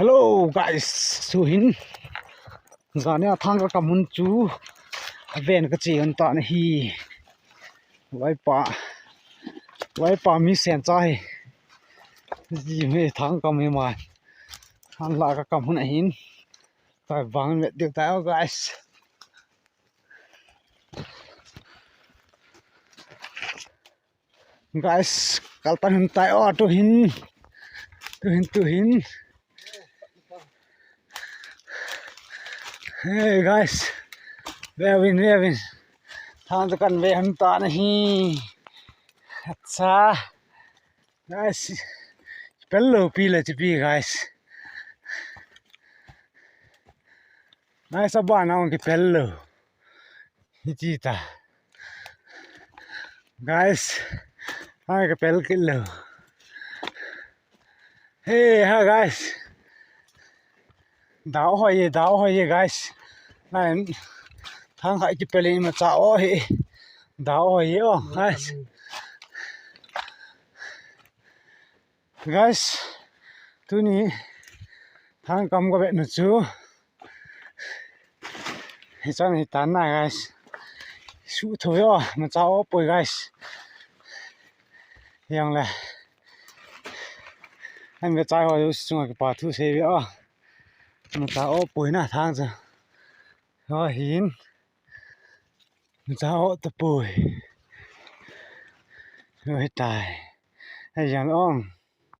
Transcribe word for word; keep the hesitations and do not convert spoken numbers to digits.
Hello guys, tuhin jani a thang kakam hun chu aven kache un tan ahi. Vaipa, vaipa mi sen cha hi. Ji me thang kam hi ma. Thang la kakam hun ahin. Tai vang met deu tai o guys. Guys, kaltan hun tai o tuhin. Tuhin, tuhin. Hey guys. Veuvin, veuvin. Thang chu kan ve hun tan ahi. Acha. Guys. Pel lou pi le chipi guys. Guys, abana hung kipel lou. Hiti ta. Guys, hung kipel kit lou. Hey, ha guys. Dau hoi ye, dau hoi ye guys. Nai thang khai kipel in ma cha o he. Dau hoi ye o guys. Guys, tuni thang kam ka vet nu chu. Hichan hi tan na guys. Su tho yo, ma cha o poi guys. Yang le. An ve chai ho yo su chunga kipa thu sei ve o. Ma cha o poi na thang chu. Ho hin. Ma cha o ta poi. Ho hi tai. Hai yang ong.